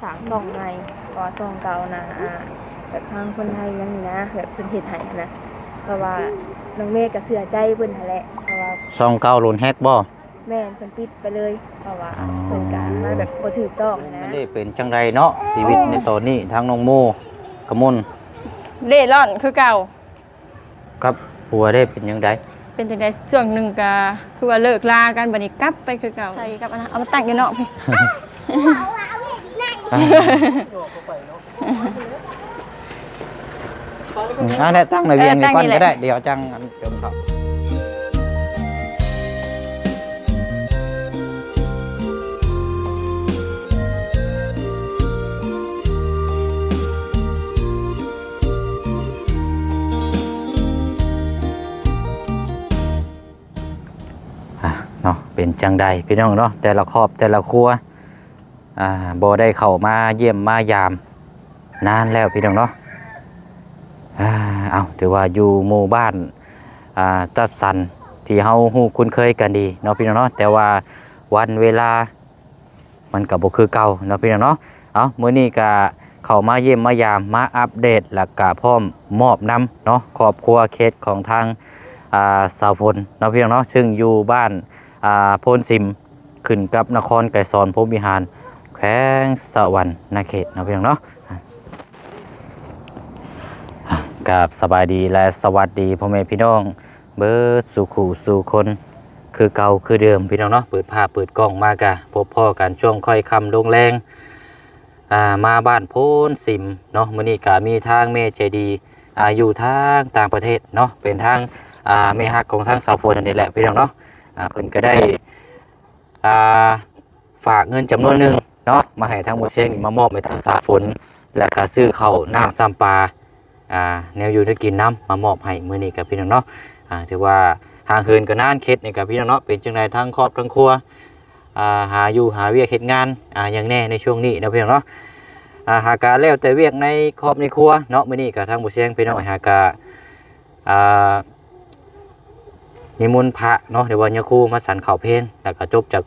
ສ້າງຊ່ອງໃໝ່ ເພາະວ່າຊ່ອງເກົ່ານະ ອ່າ ແບບທາງຄົນໄທຫຍັງນີ້ນະ ແບບເພິ່ນເຮັດໃຫ້ນະ ເພາະວ່ານ້ອງເມກໍເຊື່ອໃຈເພິ່ນຫັ້ນແຫຼະ ເພາະວ່າ ຊ່ອງເກົ່າໂດນແຮັກບໍ່? ແມ່ນ ເພິ່ນປິດໄປເລີຍ ເພາະວ່າ ອໍ ເພິ່ນກໍມາແບບບໍ່ຖືກຕ້ອງນະ. ມັນໄດ້ເປັນຈັ່ງໃດເນາະ ຊີວິດໃນຕອນນີ້ ທາງນ້ອງໂມກະມົນ? ເລ່ລ່ອນຄືເກົ່າ. ກັບຜົວໄດ້ເປັນຈັ່ງໃດ? ເປັນຈັ່ງໃດ? ຊ່ວງໜຶ່ງກໍຄືວ່າເລີກລາກັນ ບັດນີ້ກັບໄປຄືເກົ່າ ໃສ່ກັບອັນນັ້ນ ເອົາມາຕັ້ງຢູ່ນອກພີ້. ອືມ ອັນນັ້ນຕັ້ງໃນວຽງນີ້ກ່ອນກໍໄດ້ ເອີ ຕັ້ງນີ້ແຫຼະ ດຽວຈັ່ງອັນເຕີມເຂົ້າ. ອ່າ ເນາະ ເປັນຈັ່ງໃດພີ່ນ້ອງເນາະ ແຕ່ລະຄອບແຕ່ລະຄົວ ອ່າ ບໍ່ໄດ້ເຂົ້າມາຢ້ຽມມາຢາມນານແລ້ວພີ່ນ້ອງເນາະ. ອ່າ ເອົາ ຖືວ່າຢູ່ໝູ່ບ້ານ ອ່າ ຈັດສັນ ທີ່ເຮົາຮູ້ຄຸ້ນເຄີຍກັນດີເນາະພີ່ນ້ອງເນາະ ແຕ່ວ່າວັນເວລາ ມັນກໍບໍ່ຄືເກົ່າເນາະພີ່ນ້ອງເນາະ. ເອົາ ມື້ນີ້ກໍເຂົ້າມາຢ້ຽມມາຢາມ ມາອັບເດດ ແລ້ວກໍພ້ອມມອບນຳເນາະ ຄອບຄົວເຂດຂອງທາງ ອ່າ ສາວຝົນເນາະພີ່ນ້ອງເນາະ ຊຶ່ງຢູ່ບ້ານ ອ່າ ໂພນສິມ ຂຶ້ນກັບນະຄອນໄກສອນພົມວິຫານ ແຂວງສະຫວັນນະເຂດເນາະພີ່ນ້ອງເນາະ. ກາບສະບາຍດີ ແລະ ສະຫວັດດີພໍ່ແມ່ພີ່ນ້ອງ ເບິດສູ່ຄູ່ສູ່ຄົນຄືເກົ່າຄືເດີມພີ່ນ້ອງເນາະ. ເປີດພາບເປີດກ້ອງມາກະພົບພໍ້ກັນຊ່ວງຄ່ອຍຄ່ຳລົງແລງ ອ່າ ມາບ້ານໂພນສິມເນາະ. ມື້ນີ້ກະມີທາງແມ່ໃຈດີ ອ່າ ຢູ່ທາງຕ່າງປະເທດເນາະ ເປັນທາງ ອ່າ ແມ່ຮັກຂອງທາງສາວຝົນນີ້ແຫຼະພີ່ນ້ອງເນາະ. ອ່າ ເພິ່ນກະໄດ້ ອ່າ ຝາກເງິນຈຳນວນໜຶ່ງເນາະ ມາໃຫ້ທາງບໍ່ຊຽງນີ້ມາມອບໃຫ້ທາງສາວຝົນ ແລ້ວກະຊື້ເຂົ້ານ້ຳຊ້ຳປາ ອ່າ ແນວຢູ່ແນວກິນນຳ ມາມອບໃຫ້ມື້ນີ້ກັບພີ່ນ້ອງເນາະ. ອ່າ ຖືວ່າຫ່າງເຫີນກັນນານເຂດນີ້ກັບພີ່ນ້ອງເນາະ. ເປັນຈັ່ງໃດທາງຄອບທາງຄົວ ອ່າ ຫາຢູ່ຫາວຽກເຮັດງານ ອ່າ ຫຍັງແດ່ໃນຊ່ວງນີ້ເນາະພີ່ນ້ອງເນາະ. ອ່າ ຫາກະແລ້ວແຕ່ວຽກໃນຄອບໃນຄົວເນາະ. ມື້ນີ້ກະທາງບໍ່ຊຽງພີ່ນ້ອງຫາກະ ອ່າ ນິມົນພະເນາະ ຫຼືວ່າຍາຄູມາສັນເຂົ້າເພນ ແລ້ວກໍຈົບຈາກ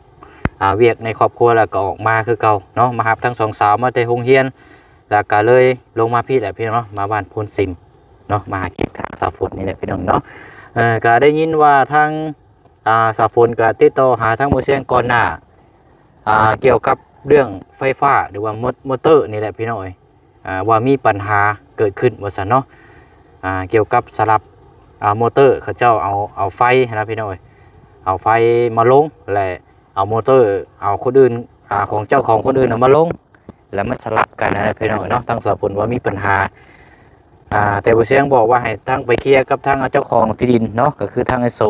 ອ່າ ວຽກໃນຄອບຄົວ ແລ້ວກໍອອກມາຄືເກົ່າເນາະ ມາຮັບທັງສອງສາວມາແຕ່ໂຮງຮຽນ ແລ້ວກໍເລີຍລົງມາພີ້ແຫຼະພີ່ນ້ອງເນາະ ມາບ້ານໂພນສິມເນາະ ມາຫາກິນທາງສາວຝົນນີ້ແຫຼະພີ່ນ້ອງເນາະ. ເອີ ກໍໄດ້ຍິນວ່າທາງ ອ່າ ສາວຝົນກໍຕິດຕໍ່ຫາທາງບໍ່ຊຽງກ່ອນໜ້າ ອ່າ ກ່ຽວກັບເລື່ອງໄຟຟ້າ ຫຼືວ່າ ມ- ມໍເຕີນີ້ແຫຼະພີ່ນ້ອງເອີຍ ອ່າ ວ່າມີບັນຫາເກີດຂຶ້ນວ່າຊັ້ນເນາະ. ອ່າ ກ່ຽວກັບສະຫຼັບ ອ່າ ມໍເຕີ ເຂົາເຈົ້າເອົາ ເອົາໄຟຫັ້ນນະພີ່ນ້ອງເອີຍ ເອົາໄຟມາລົງ ແລະ ເອົາມໍເຕີ ເອົາຄົນອື່ນ ອ່າ ຂອງເຈົ້າຂອງຄົນອື່ນນະມາລົງ ແລ້ວມັນສະຫຼັບກັນນະພີ່ນ້ອງເອີຍເນາະ. ທາງສາວຝົນວ່າມີບັນຫາ ອ່າ ແຕ່ບໍ່ຊຽງບອກວ່າໃຫ້ທາງໄປເຄຍກັບທາງເຈົ້າຂອງທີ່ດິນເນາະ ກໍຄືທາງອ້າຍໂສ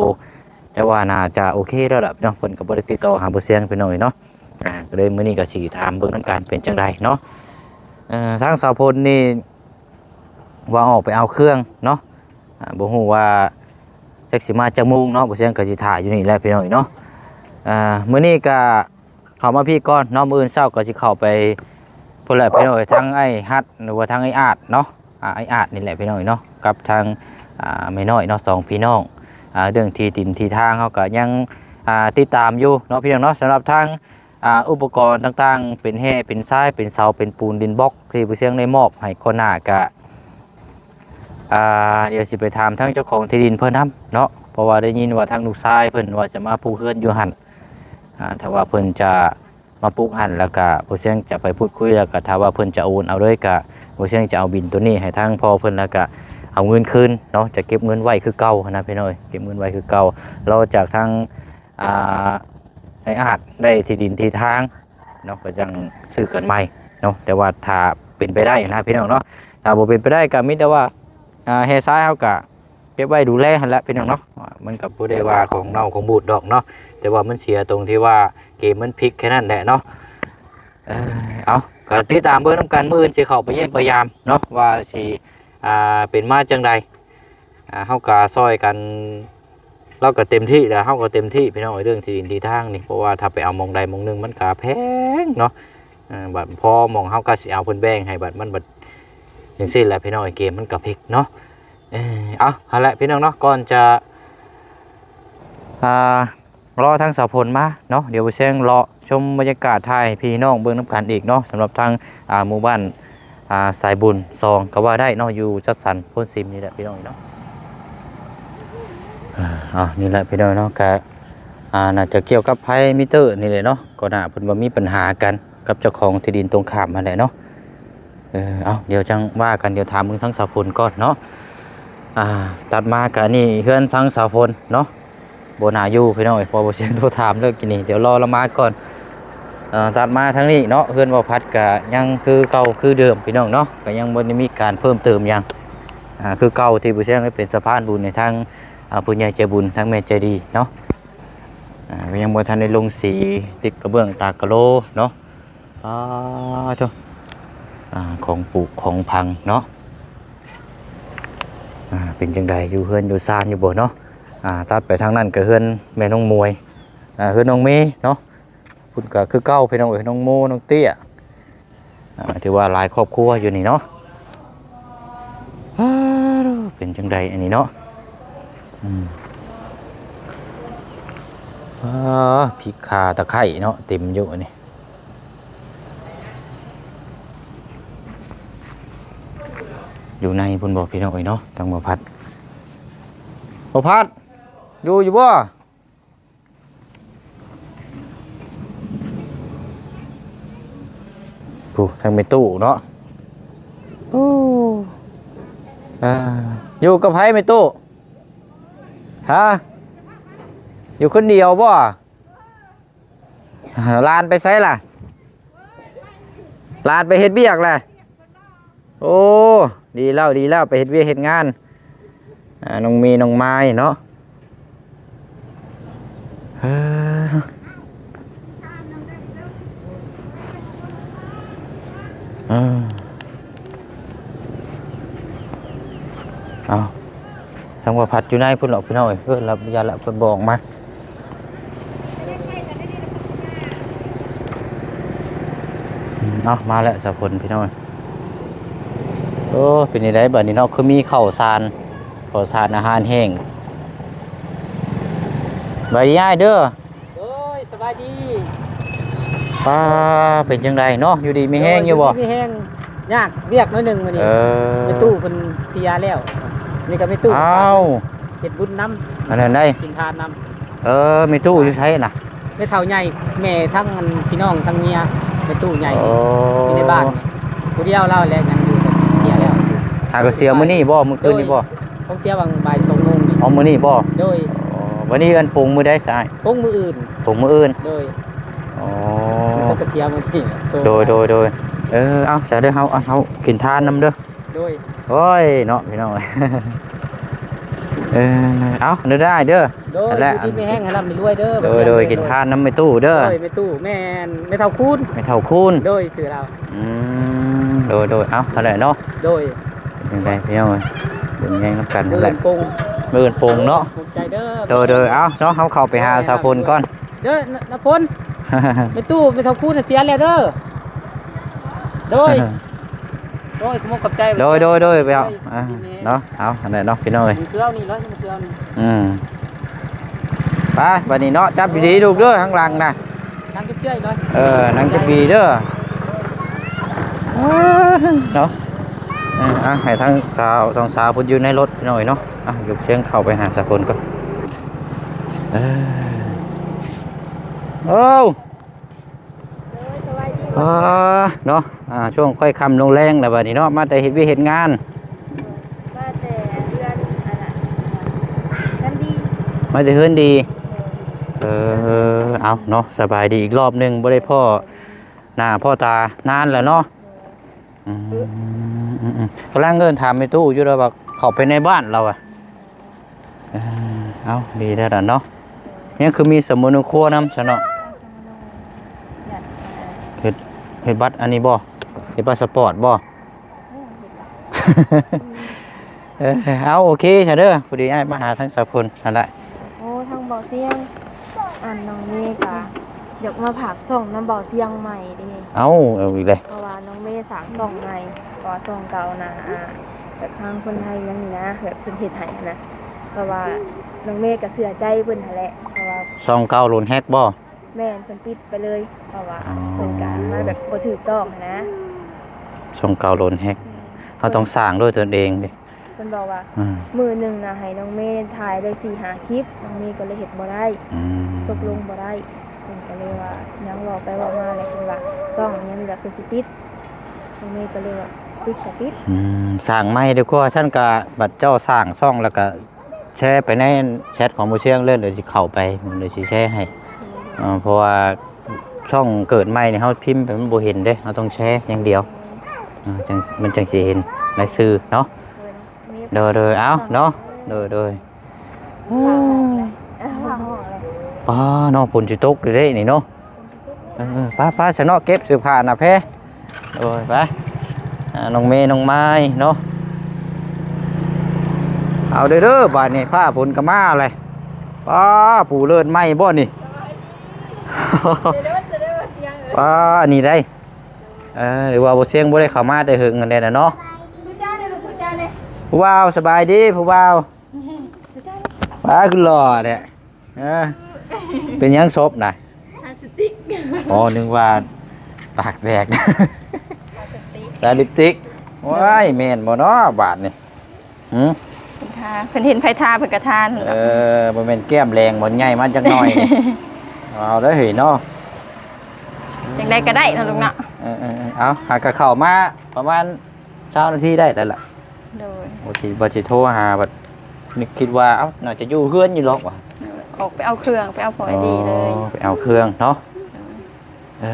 ແຕ່ວ່າໜ້າຈະໂອເຄແລ້ວລະເນາະ ເພິ່ນກໍບໍ່ໄດ້ຕິດຕໍ່ຫາບໍ່ຊຽງພີ່ນ້ອງເອີຍເນາະ. ອ່າ ກໍເລີຍມື້ນີ້ກໍຊິຖາມເບິ່ງນຳກັນເປັນຈັ່ງໃດເນາະ. ເອີ ທາງສາວພົນນີ້ວ່າອອກໄປເອົາເຄື່ອງເນາະ ອ່າ ບໍ່ຮູ້ວ່າຈັກຊິມາຈັກໂມງເນາະ ບໍ່ຊຽງກໍຊິຖ້າຢູ່ນີ້ແຫຼະພີ່ນ້ອງເນາະ. ອ່າ ມື້ນີ້ກໍເຂົ້າມາພີ້ກ່ອນເນາະ ມື້ອື່ນເຊົ້າກໍຊິເຂົ້າໄປພຸ້ນແຫຼະພີ່ນ້ອງເອີຍ ທາງອ້າຍຮັດ ຫຼືວ່າທາງອ້າຍອາດເນາະ ອ່າ ອ້າຍອາດນີ້ແຫຼະພີ່ນ້ອງເນາະ ກັບທາງ ອ່າ ແມ່ນ້ອຍເນາະ ສອງພີ່ນ້ອງ. ອ່າ ເລື່ອງທີ່ດິນທີ່ທາງເຮົາກໍຍັງ ອ່າ ຕິດຕາມຢູ່ເນາະພີ່ນ້ອງເນາະ. ສຳລັບທາງ ອ່າ ອຸປະກອນຕ່າງໆ ເປັນແຮ່ ເປັນຊາຍ ເປັນເສົາ ເປັນປູນ ດິນບລັອກ ທີ່ຜູ້ຊຽງໄດ້ມອບໃຫ້ກ່ອນໜ້າ ກະ ອ່າ ດຽວຊິໄປຖາມທາງເຈົ້າຂອງທີ່ດິນເພິ່ນນຳເນາະ ເພາະວ່າໄດ້ຍິນວ່າທາງລູກຊາຍເພິ່ນວ່າຈະມາປູກເຮືອນຢູ່ຫັ້ນ. ອ່າ ຖ້າວ່າເພິ່ນຈະມາປູກຫັ້ນ ແລ້ວກະຜູ້ຊຽງຈະໄປພູດຄຸຍ ແລ້ວກະຖ້າວ່າເພິ່ນຈະໂອນເອົາເລີຍ ກະຜູ້ຊຽງຈະເອົາບິນໂຕນີ້ໃຫ້ທາງພໍ່ເພິ່ນ ແລ້ວກະເອົາເງິນຄືນເນາະ ຈະເກັບເງິນໄວ້ຄືເກົ່າຫັ້ນນະພີ່ນ້ອງເອີຍ ເກັບເງິນໄວ້ຄືເກົ່າ. ລາວຈາກທາງ ອ່າ ໄອ້ອາດໄດ້ທີ່ດິນທີ່ທາງເນາະ ກໍຈັ່ງຊື້ກັນໃໝ່ເນາະ. ແຕ່ວ່າຖ້າເປັນໄປໄດ້ນະພີ່ນ້ອງເນາະ ຖ້າບໍ່ເປັນໄປໄດ້ກໍມີແຕ່ວ່າ ອ່າ ແຮ່ຊາຍເຮົາກໍເກັບໄວ້ດູແລຫັ້ນແຫຼະພີ່ນ້ອງເນາະ. ມັນກໍບໍ່ໄດ້ວ່າຂອງເນົ່າຂອງບູດດອກເນາະ ແຕ່ວ່າມັນເສຍຕົງທີ່ວ່າເກມມັນພລິກແຄ່ນັ້ນແຫຼະເນາະ. ເອີ ເອົາ ກໍຕິດຕາມເບິ່ງນຳກັນ ມື້ອື່ນຊິເຂົ້າໄປຢ້ຽມໄປຢາມເນາະ ວ່າຊິ ອ່າ ເປັນມາຈັ່ງໃດ. ອ່າ ເຮົາກໍຊ່ອຍກັນ ລາວກໍເຕັມທີ່ແລ້ວ ເຮົາກໍເຕັມທີ່ພີ່ນ້ອງເອີຍ ເລື່ອງທີ່ດິນທີ່ທາງນີ້ ເພາະວ່າຖ້າໄປເອົາໝ່ອງໃດໝ່ອງໜຶ່ງມັນກໍແພງເນາະ. ເອີ ບັດພໍໝ່ອງເຮົາກໍຊິເອົາເພິ່ນແບ່ງໃຫ້ ບັດມັນບັດຈັ່ງຊີ້ແຫຼະພີ່ນ້ອງເອີຍ ເກມມັນກໍພລິກເນາະ. ເອີ ເອົາ ຫັ້ນແຫຼະພີ່ນ້ອງເນາະ ກ່ອນຈະ ອ່າ ລໍທາງສາວຝົນມາເນາະ ດຽວບໍ່ແຊງເລາະຊົມບັນຍາກາດ ຖ່າຍໃຫ້ພີ່ນ້ອງເບິ່ງນຳກັນອີກເນາະ ສຳລັບທາງ ອ່າ ໝູ່ບ້ານ ອ່າ ສາຍບຸນສອງກໍວ່າໄດ້ເນາະ ຢູ່ຈັດສັນໂພນຊິມນີ້ແຫຼະພີ່ນ້ອງເນາະ. ອ່າ ເອົາ ນີ້ແຫຼະພີ່ນ້ອງເນາະ ກະ ອ່າ ໜ້າຈະກ່ຽວກັບໄຟມີເຕີນີ້ແຫຼະເນາະ ກໍໜ້າເພິ່ນວ່າມີປັນຫາກັນ ກັບເຈົ້າຂອງທີ່ດິນຕົງຂ້າມຫັ້ນແຫຼະເນາະ. ເອີ ເອົາ ດຽວຈັ່ງວ່າກັນ ດຽວຖາມເບິ່ງທາງສາວຝົນກ່ອນເນາະ. ອ່າ ຕັດມາກະນີ້ເຮືອນທາງສາວຝົນເນາະ ບໍ່ໜ້າຢູ່ພີ່ນ້ອງເອີຍ ເພາະວ່າບໍ່ແຊງໂທຖາມເລີຍກີ້ນີ້ ດຽວລໍລາວມາກ່ອນ. ເອີ ຕັດມາທາງນີ້ເນາະ ເຮືອນບໍ່ພັດກະຍັງຄືເກົ່າຄືເດີມພີ່ນ້ອງເນາະ ກະຍັງບໍ່ໄດ້ມີການເພີ່ມເຕີມຫຍັງ ອ່າ ຄືເກົ່າ ທີ່ບໍ່ແຊງໄດ້ເປັນສະພານບຸນໃຫ້ທາງ ອ່າ ຜູ້ໃຫຍ່ໃຈບຸນ ທາງແມ່ໃຈດີເນາະ. ອ່າ ກໍຍັງບໍ່ທັນໄດ້ລົງສີ ຕິດກະເບື້ອງຕາກະໂລເນາະ. ປາໂທ້ ອ່າ ຂອງປູກຂອງຝັງເນາະ. ອ່າ ເປັນຈັ່ງໃດ ຢູ່ເຮືອນຢູ່ຊານຢູ່ບໍ່ເນາະ? ອ່າ ຕັດໄປທາງນັ້ນກໍເຮືອນແມ່ນ້ອງມວຍ ອ່າ ເຮືອນນ້ອງເມເນາະ. ພຸ້ນກໍຄືເກົ່າພີ່ນ້ອງເອີຍ ນ້ອງໂມ ນ້ອງເຕ້ຍ ອ່າ ຖືວ່າຫຼາຍຄອບຄົວຢູ່ນີ້ເນາະ. ປາໂທ້ ເປັນຈັ່ງໃດອັນນີ້ເນາະ? ອືມ ປາ ພິກ ຂ່າ ຕະໄຄເນາະ ເຕັມຢູ່ອັນນີ້. ຢູ່ໃນພຸ້ນບໍ່ພີ່ນ້ອງເອີຍເນາະ ທາງບໍ່ພັດ. ບໍ່ພັດ ຢູ່ ຢູ່ບໍ່? ຜູ້ ທາງແມ່ຕູ້ເນາະ. ໂອ້ ອ່າ ຢູ່ກັບໃຜແມ່ຕູ້? ຮະ ຢູ່ຄົນດຽວບໍ່? ຫຼານໄປໃສລະ? ຫຼານໄປເຮັດວຽກລະ? ໂອ້ ດີແລ້ວ ດີແລ້ວ ໄປເຮັດວຽກເຮັດງານ. ອ່າ ນ້ອງມີ ນ້ອງມາຍເນາະ. ເອີ ເອີ ເອົາ ທາງບໍ່ພັດຢູ່ໃນພຸ້ນເນາະພີ່ນ້ອງເອີຍ. ເອີ ລະ ຢ່າລະ ເພິ່ນບອກມາ. ເອົາ ມາແລ້ວສາວຝົນພີ່ນ້ອງ. ໂອ້ ເປັນຈັ່ງໃດບາດນີ້ເນາະ ຄືມີເຂົ້າສານ ເຂົ້າສານອາຫານແຫ້ງ. ສະບາຍດີອ້າຍເດີ. ໂດຍ ສະບາຍດີ. ປ້າ ເປັນຈັ່ງໃດເນາະ ຢູ່ດີມີແຮງຢູ່ບໍ່? ໂດຍ ຢູ່ດີມີແຮງ. ຍາກວຽກໜ້ອຍໜຶ່ງມື້ນີ້. ເອີ ແມ່ຕູ້ເພິ່ນເສຍແລ້ວ ນີ້ກໍແມ່ຕູ້. ອ້າວ ເຮັດບຸນນຳ ອັນນັ້ນໄດ໋ ກິນທານນຳ. ເອີ ແມ່ຕູ້ຢູ່ໃສນະ? ແມ່ເຖົ້າໃຫຍ່ ແມ່ທັງອັນພີ່ນ້ອງທັງເມຍ ແມ່ຕູ້ໃຫຍ່. ໂອ້ ຢູ່ໃນບ້ານນີ້ ຜູ້ດຽວລາວແລະ ຍັງຢູ່ ເສຍແລ້ວ. ຫາກໍເສຍມື້ນີ້ບໍ່? ມື້ຄືນນີ້ບໍ່? ໂດຍ ຄົງເສຍຫວ່າງບ່າຍສອງໂມງນີ້. ອໍ ມື້ນີ້ບໍ່? ໂດຍ. ອໍ ວັນນີ້ເອີ້ນປົງມື້ໃດຊະ? ປົງມື້ອື່ນ. ປົງມື້ອື່ນ. ໂດຍ. ອໍ ເພິ່ນກໍເສຍມື້ນີ້. ໂດຍ ໂດຍ ໂດຍ. ເອີ ເອົາ ຊະເດີ ເຮົາ ເຮົາກິນທານນຳເດີ. ໂດຍ. ໂອ້ຍ ເນາະ ພີ່ນ້ອງ. ເອີ ເອົາ ເດີ ໄດ້ເດີ. ໂດຍ ຫັ້ນແຫຼະ ຢູ່ດີມີແຮງ ໃຫ້ລ່ຳໃຫ້ລວຍເດີ. ໂດຍ ໂດຍ ກິນທານນຳແມ່ຕູ້ເດີ. ໂດຍ ແມ່ຕູ້ ແມ່ນ ແມ່ເຖົ້າຄູນ. ແມ່ເຖົ້າຄູນ. ໂດຍ ຊື່ລາວ. ອືມ ໂດຍ ໂດຍ ເອົາ ຫັ້ນແຫຼະເນາະ. ໂດຍ. ຈັ່ງໃດພີ່ນ້ອງເອີຍ ເບິ່ງແຍງນຳກັນຫັ້ນແຫຼະ. ມື້ອື່ນປົງ ມື້ອື່ນປົງເນາະ. ຂອບໃຈເດີ. ໂດຍ ໂດຍ ເອົາເນາະ ເຮົາເຂົ້າໄປຫາສາວຝົນກ່ອນ. ເດີ ນະ ນະຝົນ ແມ່ຕູ້ ແມ່ເຖົ້າຄູນເສຍແລ້ວເດີ. ໂດຍ ໂດຍ ຂອບໃຈ. ໂດຍ ໂດຍ ໂດຍ ໄປເອົາ ໂດຍ ອ່າ ດີແຮງເນາະ. ເອົາ ຫັ້ນແຫຼະເນາະ ພີ່ນ້ອງເອີຍ. ມັນຄືເອົານີ້ເລີຍ ມັນຄືເອົານີ້. ອືມ ໄປ ບາດນີ້ເນາະ ຈັບດີໆລູກເດີ ທາງຫຼັງນະ. ນັ່ງເຈັບເຈື່ອຍເລີຍ. ເອີ ນັ່ງຈັບດີເດີ ເນາະ. ເອີ ອ່ະ ໃຫ້ທາງສາວ ສອງສາວເພິ່ນຢູ່ໃນລົດ ພີ່ນ້ອງເອີຍເນາະ. ອ່ະ ຍົກສຽງເຂົ້າໄປຫາສາວຝົນກ່ອນ. ເອີ ໂອ້ ໂດຍ ສະບາຍດີ. ອ່າ ເນາະ ອ່າ ຊ່ວງຄ່ອຍຄ່ຳລົງແລງແລ້ວບາດນີ້ເນາະ ມາແຕ່ເຮັດວຽກເຮັດງານ. ມາແຕ່ເຮືອນອັນນັ້ນ ເຮືອນດີ ມາແຕ່ເຮືອນດີ. ໂດຍ. ເອີ ເອົາເນາະ ສະບາຍດີອີກລອບໜຶ່ງ ບໍ່ໄດ້ພໍ້ໜ້າພໍ້ຕານານແລ້ວເນາະ. ໂດຍ. ອືມ ອືມ ອືມ ກຳລັງເອີ້ນຖາມແມ່ຕູ້ຢູ່ ລາວວ່າເຂົ້າໄປໃນບ້ານລາວວ່າ. ເອີ ເອົາ ດີແລ້ວດອກເນາະ. ຍັງຄືມີສຳມະໂນຄົວນຳຊະເນາະ. ເຮັດ ເຮັດບັດອັນນີ້ບໍ່? ເຮັດພາສປອດບໍ່? ເອີ ເອົາ ໂອເຄຊະເດີ ພໍດີອ້າຍມາຫາທາງສາວຝົນຫັ້ນແຫຼະ. ໂອ້ ທາງເບົາຊຽງ ອັນ ນ້ອງເມກະຢາກມາຝາກຊ່ອງນຳເບົາຊຽງໃໝ່ເດ້. ເອົາ ເອົາອີກແລ້ວ ເພາະວ່ານ້ອງເມສ້າງຊ່ອງໃໝ່ ເພາະວ່າຊ່ອງເກົ່ານະ ອ່າ ແບບທາງຄົນໄທຫຍັງນີ້ນະ ແບບເພິ່ນເຮັດໃຫ້ຫັ້ນນະ ແຕ່ວ່າ ນ້ອງເມກໍເຊື່ອໃຈເພິ່ນຫັ້ນແຫຼະ ເພາະວ່າ ຊ່ອງເກົ່າໂລນແຮັກບໍ່? ແມ່ນ ເພິ່ນປິດໄປເລີຍ ເພາະວ່າ ອໍ ເພິ່ນກໍມາແບບບໍ່ຖືກຕ້ອງຫັ້ນນະ ຊ່ອງເກົ່າໂລນແຮັກ ແມ່ນ ເຮົາຕ້ອງສ້າງດ້ວຍຕົນເອງເດ້. ເພິ່ນບອກວ່າ ອືມ ມື້ໜຶ່ງນະໃຫ້ນ້ອງເມຖ່າຍໄດ້ສີ່ຫ້າຄລິບ ນ້ອງເມກໍເລີຍເຮັດບໍ່ໄດ້ ອືມ ຕົກລົງບໍ່ໄດ້ ເພິ່ນກໍເລີຍວ່າຍັງເວົ້າໄປເວົ້າມາແລ້ວເພິ່ນວ່າ ຊ່ອງຫຍັງນີ້ແຫຼະເພິ່ນຊິປິດ ນ້ອງເມກໍເລີຍວ່າປິດກໍປິດ ອືມ ສ້າງໃໝ່ດີກວ່າ ຊັ້ນກະບັດເຈົ້າສ້າງຊ່ອງແລ້ວກະ ແຊໄປໃນແຊັດຂອງບໍ່ຊຽງເລີຍ ດຽວຊິເຂົ້າໄປ ດຽວຊິແຊໃຫ້ ເອີ ເພາະວ່າຊ່ອງເກີດໃໝ່ນີ້ ເຮົາພິມໄປມັນບໍ່ເຫັນເດ້ ເຮົາຕ້ອງແຊຢ່າງດຽວ ເອີ ຈັ່ງ ມັນຈັ່ງຊິເຫັນລາຍຊື່ເນາະ ໂດຍ ໂດຍ ເອົາເນາະ ໂດຍ ໂດຍ ປ້າເນາະ ຝົນຊິຕົກຢູ່ເດ້ນີ້ເນາະ ເອີ ໄປໆ ຊະເນາະ ເກັບເສື້ອຜ້າໜ້າແພ ໂດຍ ໄປ ອ່າ ນ້ອງເມ ນ້ອງມາຍເນາະ ເອົາເດີ ເດີ ບາດນີ້ຟ້າຝົນກໍມາແລ້ວ ປ້າ ປູເລີດໃໝ່ບໍ່ນີ້ ປ້າ ອັນນີ້ໄດ໋ ເອີ ຫຼືວ່າບໍ່ຊຽງບໍ່ໄດ້ເຂົ້າມາແຕ່ເຫິງຫັ້ນແຫຼະເນາະ ຜູ້ບ່າວ ສະບາຍດີຜູ້ບ່າວ ປ້າ ຄືຫຼໍ່ແທ້ ເອີ ເປັນຫຍັງສົບນະ? ພລາສຕິກ ອໍ ນຶກວ່າປາກແຕກ ພລາສຕິກ ທາລິບຕິກ ໂອ້ຍ ແມ່ນບໍ່ເນາະບາດນີ້? ຫື ເພິ່ນທາ ເພິ່ນເຫັນໃຜທາເພິ່ນກໍທາ ເອີ ບໍ່ແມ່ນແກ້ມແດງບໍ່ ໃຫຍ່ມາຈັກໜ້ອຍນີ້ ເອົາເດີເຮີ້ຍເນາະ ຈັ່ງໃດກໍໄດ້ເນາະລຸງເນາະ ເອີໆໆ ເອົາ ຫາກະເຂົ້າມາປະມານ ຊາວນາທີໄດ້ແລ້ວລະ ໂດຍ ບໍ່ຊິ ບໍ່ຊິໂທຫາ ບັດນຶກຄິດວ່າ ເອົ້າ ໜ້າຈະຢູ່ເຮືອນຢູ່ດອກວ່າ ອອກໄປເອົາເຄື່ອງ ໄປເອົາຂອງໄອດີເລີຍ ອໍ ໄປເອົາເຄື່ອງເນາະ ເອີ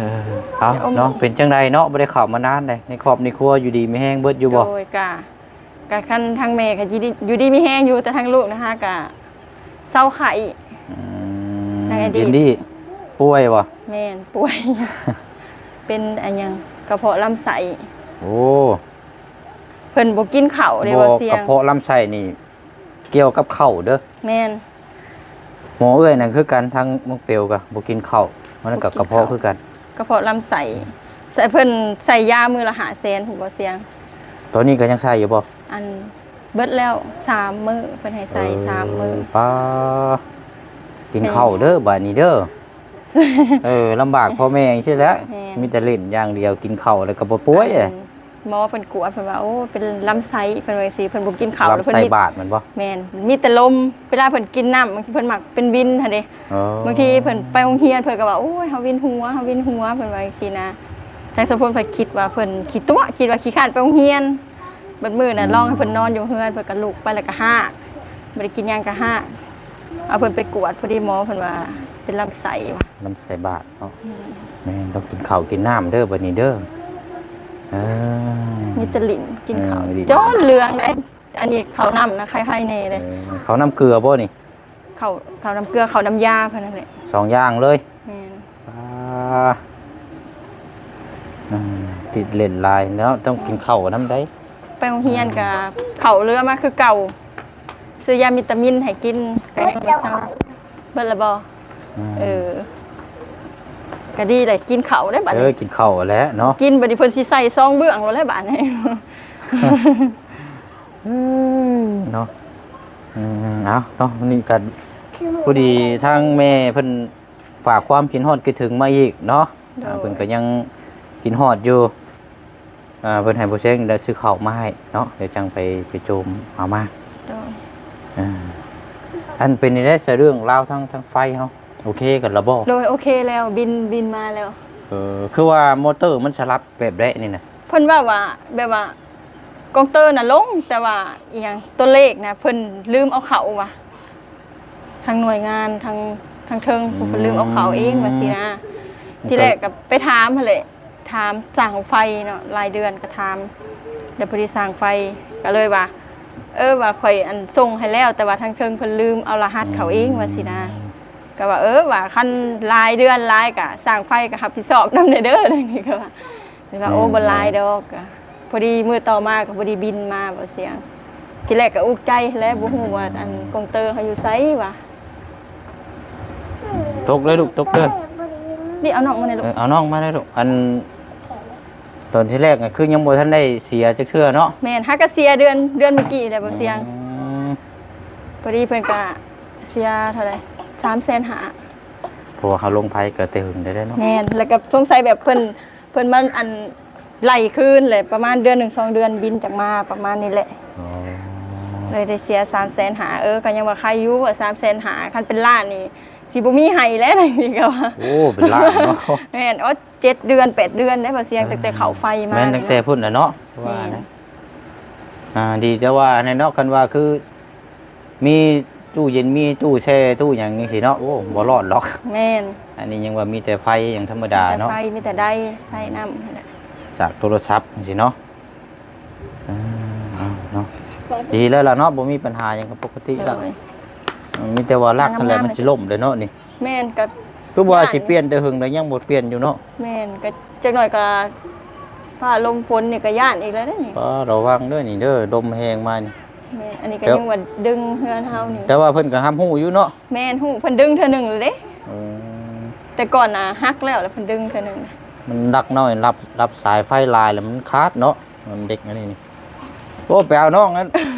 ເອົາເນາະ ເປັນຈັ່ງໃດເນາະ ບໍ່ໄດ້ເຂົ້າມານານໃດ ໃນຄອບໃນຄົວຢູ່ດີມີແຮງເບິດຢູ່ບໍ່? ໂດຍ ກະ ກະຄັນທາງແມ່ກໍຢູ່ດີ ຢູ່ດີມີແຮງຢູ່ ແຕ່ທາງລູກນະຫາກະ ເຊົາໄຂ້ ອືມ ທາງໄອດີ ອິນດີ້ປ່ວຍບໍ່? ແມ່ນ ປ່ວຍ ເປັນອັນຫຍັງ ກະເພາະລຳໄສ້ ໂອ້ ເພິ່ນບໍ່ກິນເຂົ້າເດ້ ບໍ່ ບໍ່ສຽງ ກະເພາະລຳໄສ້ນີ້ກ່ຽວກັບເຂົ້າເດີ ແມ່ນ ໝໍເອື້ອຍນັ້ນຄືກັນ ທາງນ້ອງເປວກະບໍ່ກິນເຂົ້າ ມັນກະກະເພາະຄືກັນ ກະເພາະລຳໄສ້ ໃສ່ ເພິ່ນໃສ່ຢາມື້ລະຫ້າແສນພຸ້ນບໍ່ສຽງ ຕອນນີ້ກະຍັງໃສ່ຢູ່ບໍ່? ອັນ ເບິດແລ້ວສາມມື້ ເພິ່ນໃຫ້ໃສ່ ເອີ ສາມມື້ ປ້າ ກິນເຂົ້າເດີບາດນີ້ເດີ ເອີ ລຳບາກພໍ່ແມ່ຈັ່ງຊີ້ແຫຼະ ແມ່ນ ມີແຕ່ຫຼິ້ນຢ່າງດຽວ ກິນເຂົ້າແລ້ວກໍບໍ່ປ່ວຍ ອັນ ໝໍເພິ່ນກວດ ເພິ່ນວ່າ ໂອ້ ເປັນລຳໄສ້ ເພິ່ນວ່າຈັ່ງຊີ້ ເພິ່ນບໍ່ກິນເຂົ້າ ລຳໄສ້ບາດແມ່ນບໍ່? ແມ່ນ ມີແຕ່ລົມ ເວລາເພິ່ນກິນນ້ຳ ເພິ່ນມັກເປັນວິນຫັ້ນເດ ອໍ ບາງທີເພິ່ນໄປໂຮງຮຽນ ເພິ່ນກໍວ່າ ໂອ້ຍ ເຮົາວິນຫົວ ເຮົາວິນຫົວ ເພິ່ນວ່າຈັ່ງຊີ້ນະ ທາງສາວຝົນເພິ່ນຄິດວ່າເພິ່ນຂີ້ຕົວະ ຄິດວ່າຂີ້ຄ້ານໄປໂຮງຮຽນ ເບິດມື້ນະ ອືມ ລອງໃຫ້ເພິ່ນນອນຢູ່ເຮືອນ ເພິ່ນກໍລຸກໄປແລ້ວກໍຮາກ ບໍ່ໄດ້ກິນຫຍັງກໍຮາກ ເອົາເພິ່ນໄປກວດ ພໍດີໝໍເພິ່ນວ່າເປັນລຳໄສ້ວ່າ ລຳໄສ້ບາດເນາະ ແມ່ນ ແມ່ນ ຕ້ອງກິນເຂົ້າກິນນ້ຳເດີບາດນີ້ເດີ ເອີ ມີແຕ່ຫຼິ້ນກິນເຂົ້າ ເອີ ຫຼິ້ນ ຈົນເຫຼືອງເດ້ ອັນນີ້ເຂົ້ານ້ຳນະ ໄຄໄຄແນ່ເດ້ ເອີ ເຂົ້ານ້ຳເກືອບໍ່ນີ້? ເຂົ້າ ເຂົ້ານ້ຳເກືອ ເຂົ້ານ້ຳຢາເພິ່ນນັ້ນແຫຼະ ສອງຢ່າງເລີຍ ແມ່ນ ອ່າ ອືມ ຕິດເຫຼັ້ນຫຼາຍເນາະ ຕ້ອງກິນເຂົ້ານຳໃດ ໄປໂຮງຮຽນກະເຂົ້າເຫຼືອມາຄືເກົ່າ ຊື້ຢາວິຕາມິນໃຫ້ກິນ ກະຍັງບໍ່ເຊົາ ເບິດລະບໍ່? ອືມ ເອີ ກະດີໄດ໋ ກິນເຂົ້າໄດ໋ບາດນີ້ ເອີ ກິນເຂົ້າແຫຼະເນາະ ກິນບາດນີ້ເພິ່ນຊິໃສ່ຊອງເບື້ອງໂລດແຫຼະບາດນີ້ ເອີ ເນາະ ອືມ ເອົາເນາະ ມື້ນີ້ກໍພໍດີທາງແມ່ເພິ່ນ ຝາກຄວາມຄິດຮອດຄິດເຖິງມາອີກເນາະ ໂດຍ ອ່າ ເພິ່ນກໍຍັງຄິດຮອດຢູ່ ອ່າ ເພິ່ນໃຫ້ບໍ່ແຊງໄດ້ຊື້ເຂົ້າມາໃຫ້ເນາະ ດຽວຈັ່ງໄປ ໄປໂຈມເອົາມາ ໂດຍ ອ່າ ອັນເປັນຈັ່ງໃດຊະ ເລື່ອງລາວທາງ ທາງໄຟເຮົາ ໂອເຄກັນລະບໍ່? ໂດຍ ໂອເຄແລ້ວ ບິນ ບິນມາແລ້ວ ເອີ ຄືວ່າມໍເຕີມັນສະຫຼັບແບບໃດນີ້ນະ? ເພິ່ນເວົ້າວ່າ ແບບວ່າ ກອງເຕີນະລົງ ແຕ່ວ່າອີ່ຫຍັງ ຕົວເລກນະ ເພິ່ນລືມເອົາເຂົ້າວ່າ ທາງໜ່ວຍງານ ທາງ ທາງເທິງ ອືມ ເພິ່ນລືມເອົາເຂົ້າເອງວ່າຊີ້ນະ ອືມ ທີແລກກໍໄປຖາມຫັ້ນແຫຼະ ຖາມຊ່າງໄຟເນາະ ລາຍເດືອນກໍຖາມ ແລ້ວພໍດີຊ່າງໄຟກໍເລີຍວ່າ ເອີ ວ່າຂ້ອຍ ອັນ ສົ່ງໃຫ້ແລ້ວ ແຕ່ວ່າທາງເທິງເພິ່ນລືມເອົາລະຫັດເຂົ້າເອງວ່າຊີ້ນະ ອືມ ກໍວ່າ ເອີ ວ່າຄັນລາຍເດືອນຫຼາຍກໍຊ່າງໄຟກໍຮັບຜິດຊອບນຳແດ່ເດີ ນີ້ກໍວ່າ ເລີຍວ່າ ໂອ້ ແມ່ນ ບໍ່ຫຼາຍດອກ ພໍດີມື້ຕໍ່ມາກໍບໍ່ໄດ້ບິນມາບໍ່ສຽງ ທີແລກກໍອຸກໃຈແຫຼະ ອືມ ບໍ່ຮູ້ວ່າ ອັນ ກອງເຕີເຮົາຢູ່ໃສຫວາ ຕົກເດີລູກ ຕົກເດີ ນີ້ເອົານ້ອງມາແດ່ລູກ ເອີ ເອົານ້ອງມາແດ່ລູກ ອັນ ຕອນທີແລກກໍຄືຍັງບໍ່ທັນໄດ້ເສຍຈັກເທື່ອເນາະ ແມ່ນ ຫາກະເສຍເດືອນ ເດືອນມື້ກີ້ແຫຼະບໍ່ສຽງ ອືມ ພໍດີເພິ່ນກະ ສຽເທົ່າໃດ ສາມແສນຫ້າ ເພາະວ່າເຮົາລົງໄຟກໍແຕ່ຫຶງແລ້ວເນາະ. ແມ່ນ ແລ້ວກໍສົງໄສແບບເພິ່ນ ເພິ່ນມາ ອັນ ໄລ່ຄືນແຫຼະ ປະມານເດືອນໜຶ່ງສອງເດືອນບິນຈັ່ງມາ ປະມານນີ້ແຫຼະ. ອໍ ເລີຍໄດ້ເສຍສາມແສນຫ້າ. ເອີ ກໍຍັງວ່າໄຄຢູ່ ສາມແສນຫ້າ ຄັນເປັນລ້ານນີ້ ຊິບໍ່ມີໃຫ້ແລ້ວ ນີ້ກໍວ່າ. ໂອ້ ເປັນລ້ານເນາະ. ແມ່ນ ໂອ້ ເຈັດເດືອນແປດເດືອນໄດ໋ ບໍ່ສຽງ ຕັ້ງແຕ່ເຂົ້າໄຟມາ. ແມ່ນ ຕັ້ງແຕ່ພຸ້ນແຫຼະເນາະ. ແມ່ນ ວ່ານະ ອ່າ ດີແຕ່ວ່ານັ້ນເນາະ ຄັນວ່າຄືມີຕູ້ເຢັນ ມີຕູ້ແຊ່ ຕູ້ຫຍັງຈັ່ງຊີ້ເນາະ ໂອ້ ບໍ່ລອດດອກ. ແມ່ນ ອັນນີ້ຍັງວ່າມີແຕ່ໄຟຫຍັງທຳມະດາເນາະ. ມີແຕ່ໄຟ ມີແຕ່ໄດໃຊ້ນ້ຳຫັ້ນແຫຼະ ສາກໂທລະສັບຈັ່ງຊີ້ເນາະ. ເອີ ເອົາເນາະ ດີແລ້ວລະເນາະ ບໍ່ມີບັນຫາຫຍັງ ກໍປົກກະຕິແລ້ວ. ໂດຍ ເອີ ມີແຕ່ວ່າຫຼັກຫັ້ນແຫຼະ ງາມໆ ມັນຊິລົ້ມເດ້ເນາະນີ້. ແມ່ນ ກໍ ຄືວ່າຊິປ່ຽນແຕ່ຫຶງແລ້ວ ຍັງບໍ່ປ່ຽນຢູ່ເນາະ. ແມ່ນ ກໍຈັກໜ້ອຍກໍຟ້າລົມຝົນນີ້ກໍຢ້ານອີກແລ້ວເດ້ນີ້. ປ້າ ລະວັງເດີນີ້ເດີ ລົມແຮງມານີ້. ແມ່ນ ອັນນີ້ກໍ ແຕ່ ຍັງວ່າດຶງເຮືອນເຮົານີ້. ແຕ່ວ່າເພິ່ນກໍຮັບຮູ້ຢູ່ເນາະ. ແມ່ນ ຮູ້ ເພິ່ນດຶງເທື່ອໜຶ່ງແລ້ວເດ້. ເອີ ແຕ່ກ່ອນນະຫັກແລ້ວ ແລ້ວເພິ່ນດຶງເທື່ອໜຶ່ງນະ. ມັນດັກນ້ອຍ ລັບ ລັບສາຍໄຟຫຼາຍແລ້ວມັນຂາດເນາະ. ມັນເດັກອັນນີ້ນີ້ ໂອ້ ໄປເອົານ້ອງນັ້ນ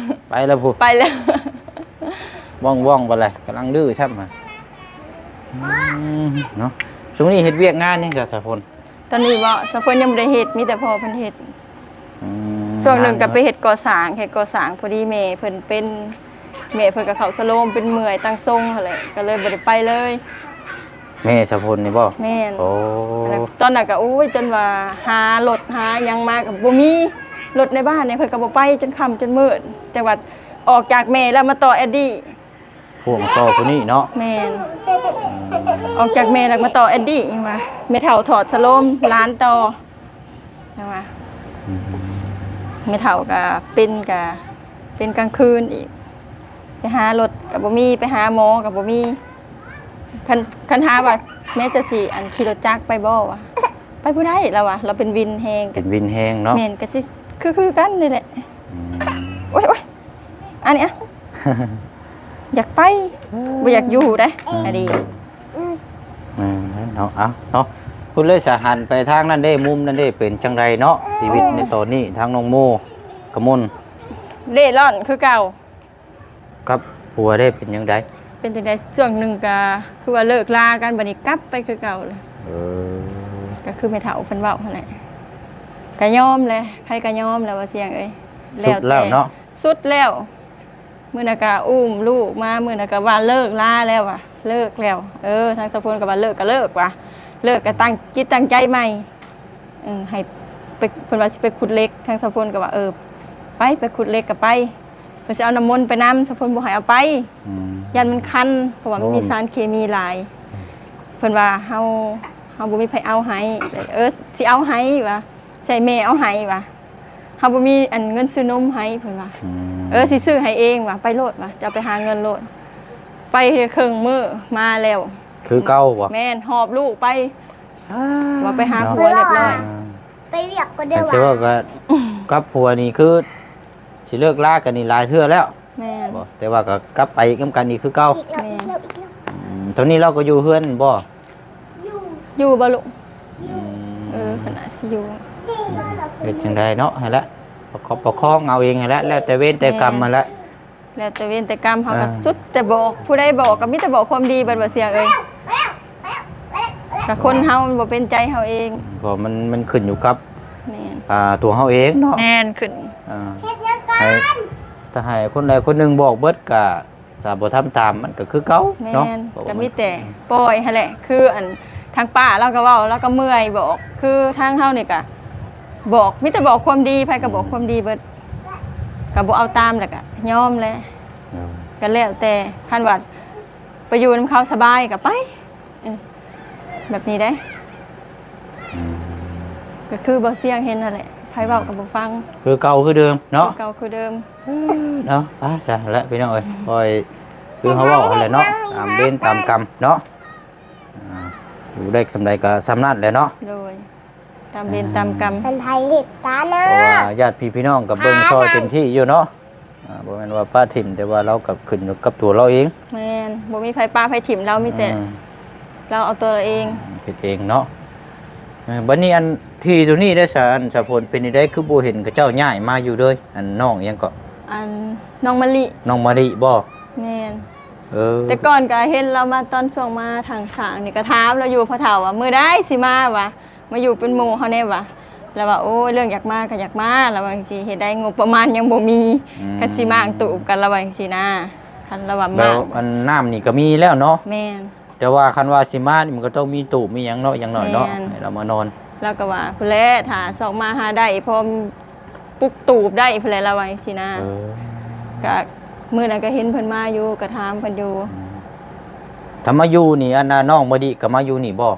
ໄປແລ້ວພຸ້ນ ໄປແລ້ວ ວ່ອງໆ ໄປແລ້ວ ກຳລັງດື້ຊ້ຳຫາ. ອືມ ເນາະ ຊ່ວງນີ້ເຮັດວຽກງານຫຍັງຊະ ສາວຝົນ? ຕອນນີ້ບໍ່ ສາວຝົນຍັງບໍ່ໄດ້ເຮັດ ມີແຕ່ພໍ່ເພິ່ນເຮັດ. ອືມ ຊ່ວງໜຶ່ງກໍໄປເຮັດກໍ່ສ້າງ ເຮັດກໍ່ສ້າງ ພໍດີແມ່ເພິ່ນເປັນ ແມ່ເພິ່ນກໍເຂົ້າສະໂລມ ເປັນເມື່ອຍຕັ້ງຊົງຫັ້ນແຫຼະ ກໍເລີຍບໍ່ໄດ້ໄປເລີຍ. ແມ່ສາວົນນີ້ບໍ່? ແມ່ນ. ໂອ້ ຕອນນັ້ນກໍ ໂອ້ຍ ຈົນວ່າຫາລົດຫາຫຍັງມາກໍບໍ່ມີ ລົດໃນບ້ານນີ້ເພິ່ນກໍບໍ່ໄປ ຈົນຄ່ຳຈົນມືດ ແຕ່ວ່າອອກຈາກແມ່ແລ້ວມາຕໍ່ແອດດີ້ ພວກມາຕໍ່ຜູ້ນີ້ເນາະ. ແມ່ນ. ອືມ ອອກຈາກແມ່ແລ້ວມາຕໍ່ແອດດີ້ ວ່າແມ່ເຖົ້າຖອດສະໂລມຫຼານຕໍ່ ຈັ່ງວ່າ ອືມ ແມ່ເຖົ້າກໍເປັນ ກໍເປັນກາງຄືນອີກ ໄປຫາລົດກໍບໍ່ມີ ໄປຫາໝໍກໍບໍ່ມີ. ຄັນ ຄັນຖາມວ່າ ແມ່ເຈົ້າຊິ ອັນ ຂີ່ລົດຈັກໄປບໍ່ ວ່າ ໄປບໍ່ໄດ້ ລາວວ່າ ລາວເປັນວິນແຮງ ເປັນວິນແຮງເນາະ. ແມ່ນ ກໍຊິຄື ຄືກັນນີ້ແຫຼະ. ອືມ ໂອ້ຍ ໂອ້ຍ ອັນນີ້ ອະ ຢາກໄປ ບໍ່ຢາກຢູ່ເດ້ ອືມ ອັນນີ້. ອືມ ແມ່ນແລ້ວເນາະ. ເອົາເນາະ ພຸ້ນເລີຍສະ ຫັນໄປທາງນັ້ນເດ້ ມຸມນັ້ນເດ້ ເປັນຈັ່ງໃດເນາະ ຊີວິດໃນຕອນນີ້ ທາງນ້ອງໂມກະມົນ ເລ່ລ່ອນຄືເກົ່າ. ກັບຜົວເດ້ ເປັນຈັ່ງໃດ? ເປັນຈັ່ງໃດ? ຊ່ວງໜຶ່ງກະຄືວ່າເລີກລາກັນ ບັດນີ້ກັບໄປຄືເກົ່າເລີຍ. ເອີ ກະຄືແມ່ເຖົ້າເພິ່ນເວົ້າຫັ້ນແຫຼະ ກະຍອມແຫຼະ ໃຜກະຍອມແຫຼະ ວ່າຊຽງເອີຍ. ສຸດແລ້ວເນາະ ສຸດແລ້ວ. ມື້ນັ້ນກະອຸ້ມລູກມາ ມື້ນັ້ນກະວ່າເລີກລາແລ້ວ ວ່າເລີກແລ້ວ. ເອີ ທາງສາວົນກໍວ່າເລີກກໍເລີກ ວ່າເລີກກໍຕັ້ງຈິດຕັ້ງໃຈໃໝ່. ເອີ ໃຫ້ໄປ ເພິ່ນວ່າຊິໄປຂຸດເຫຼັກ ທາງສາວົນກໍວ່າ ເອີ ໄປ ໄປຂຸດເຫຼັກກໍໄປ ເພິ່ນຊິເອົານ້ຳມົນໄປນຳ ສາວົນບໍ່ໃຫ້ເອົາໄປ. ອືມ ຢ້ານມັນຄັນ ເພາະວ່າມັນມີ ໂອ້ ສານເຄມີຫຼາຍ. ອືມ ເພິ່ນວ່າເຮົາ ເຮົາບໍ່ມີໃຜເອົາໃຫ້. ເອີ ຊິເອົາໃຫ້ ວ່າ ໃຫ້ແມ່ເອົາໃຫ້ ວ່າ ເຮົາບໍ່ມີ ອັນ ເງິນຊື້ນົມໃຫ້ ເພິ່ນວ່າ. ອືມ ເອີ ຊິຊື້ໃຫ້ເອງ ວ່າ ໄປໂລດ ວ່າ ເຈົ້າໄປຫາເງິນໂລດ. ໄປໄດ້ເຄິ່ງມື້ ມາແລ້ວ ຄືເກົ່າບໍ່? ແມ່ນ ຫອບລູກໄປ ວ່າໄປຫາຜົວຮຽບຮ້ອຍ. ອ່າ ໄປວຽກກໍເດີວ່າ ແຕ່ວ່າກໍກັບຜົວນີ້ຄືຊິເລີກລາກັນນີ້ຫຼາຍເທື່ອແລ້ວ. ແມ່ນ ບໍ່ ແຕ່ວ່າກໍກັບໄປນຳກັນອີກຄືເກົ່າ. ອີກແລ້ວ ແມ່ນ ອີກແລ້ວ ອີກແລ້ວ. ອືມ ຕອນນີ້ລາວກໍຢູ່ເຮືອນບໍ່? ຢູ່ ຢູ່ບໍ່ລູກ? ອືມ ເອີ ເພິ່ນອາດຊິຢູ່. ເຮັດຈັ່ງໃດເນາະ ຫັ້ນແຫຼະ ປະຄັບປະຄອງເອົາເອງຫັ້ນແຫຼະ ແລ້ວແຕ່ເວນແຕ່ກຳຫັ້ນແຫຼະ. ແລ້ວແຕ່ເວນແຕ່ກຳ ເຮົາກໍ ອ່າ ສຸດແຕ່ບອກ ຜູ້ໃດບອກກໍມີແຕ່ບອກຄວາມດີເບິດ ວ່າຊຽງເອີຍ. ກໍຄົນເຮົາມັນບໍ່ເປັນໃຈເຮົາເອງ ເພາະມັນ ມັນຂຶ້ນຢູ່ກັບ ແມ່ນ ອ່າ ຕົວເຮົາເອງເນາະ. ແມ່ນ ຂຶ້ນ ອ່າ ເຮັດຫຍັງກັນ ໃຫ້ ຖ້າໃຫ້ຄົນໃດຄົນໜຶ່ງບອກເບິດກໍ ຖ້າບໍ່ທຳຕາມມັນກໍຄືເກົ່າເນາະ. ແມ່ນ ເພາະວ່າ ກໍມີແຕ່ປ່ອຍຫັ້ນແຫຼະ ຄື ອັນ ທາງປ້າລາວກໍເວົ້າ ລາວກໍເມື່ອຍບອກ ຄືທາງເຮົານີ້ກໍບອກ ມີແຕ່ບອກຄວາມດີ ໃຜກໍບອກ ອືມ ຄວາມດີເບິດ ກໍບໍ່ເອົາຕາມ ແລ້ວກໍຍອມແຫຼະ. ເອີ ກໍແລ້ວແຕ່ ຄັນວ່າໄປຢູ່ນຳເຂົາສະບາຍກໍໄປ ເອີ ແບບນີ້ເດ້. ອືມ ກໍຄືບໍ່ສຽງເຫັນຫັ້ນແຫຼະ ໃຜເວົ້າກໍບໍ່ຟັງ ຄືເກົ່າຄືເດີມເນາະ ຄືເກົ່າຄືເດີມ. ເອີ ເນາະ ໄປຊະແຫຼະພີ່ນ້ອງເອີຍ ຄ່ອຍ ຄືເຮົາເວົ້າຫັ້ນແຫຼະເນາະ ຕາມເວນຕາມກຳເນາະ. ອ່າ ຢູ່ໄດ້ສ່ຳໃດກໍສ່ຳນັ້ນແຫຼະເນາະ. ໂດຍ ຕາມເວນຕາມກຳ ເປັນໃຜເຮັດຕານະ ເພາະວ່າຍາດພີ່ພີ່ນ້ອງກໍເບິ່ງຊ່ອຍເຕັມທີ່ຢູ່ເນາະ. ອ່າ ບໍ່ແມ່ນວ່າປະຖິ້ມ ແຕ່ວ່າລາວກໍຂຶ້ນຢູ່ກັບຕົວລາວເອງ. ແມ່ນ ບໍ່ມີໃຜປະໃຜຖິ້ມລາວ ມີແຕ່ ອືມ ລາວເອົາຕົວລາວເອງ ເຮັດເອງເນາະ. ເອີ ບັດນີ້ອັນທີ່ຕົວນີ້ໄດ້ສາ ອັນສາຜົນເປັນຈັ່ງໃດ ຄືບໍ່ເຫັນເຂົາເຈົ້າຍ້າຍມາຢູ່ເລີຍ ອັນນ້ອງຫຍັງເກາະ ອັນນ້ອງມະລິ ນ້ອງມະລິບໍ່? ແມ່ນ ເອີ ແຕ່ກ່ອນກໍເຫັນລາວມາຕອນຊ່ວງມາທາງຊ້າງນີ້ ກໍຖາມລາວຢູ່ ພໍ່ເຖົ້າວ່າ ມື້ໃດຊິມາວະ ມາຢູ່ເປັນໝູ່ເຮົາແດ່ວະ. ລາວວ່າ ໂອ້ຍ ເລື່ອງຢາກມາກໍຢາກມາ ລາວວ່າຈັ່ງຊີ້ ເຮັດໄດ້ ງົບປະມານຍັງບໍ່ມີ ອືມ ຄັນຊິມ້າງຕູບກັນ ລາວວ່າຈັ່ງຊີ້ນະ. ຄັນລາວວ່າ ແລ້ວ ມ້າງ ອັນນ້ຳນີ້ກໍມີແລ້ວເນາະ? ແມ່ນ. ແຕ່ວ່າຄັນວ່າຊິມານີ້ ມັນກໍຕ້ອງມີຕູບມີຫຍັງເນາະ ຢ່າງໜ້ອຍເນາະ ແມ່ນ ໃຫ້ລາວມານອນ. ລາວກໍວ່າ ພຸ້ນແຫຼະ ຖ້າຊອກມາຫາໄດ້ ພໍປຸກຕູບໄດ້ພຸ້ນແຫຼະ ລາວວ່າຈັ່ງຊີ້ນະ. ເອີ ກະມື້ນັ້ນກໍເຫັນເພິ່ນມາຢູ່ ກໍຖາມເພິ່ນຢູ່. ອືມ ຖ້າມາຢູ່ນີ້ ອັນນ່າ ນ້ອງມະລິກໍມາຢູ່ນີ້ບໍ່?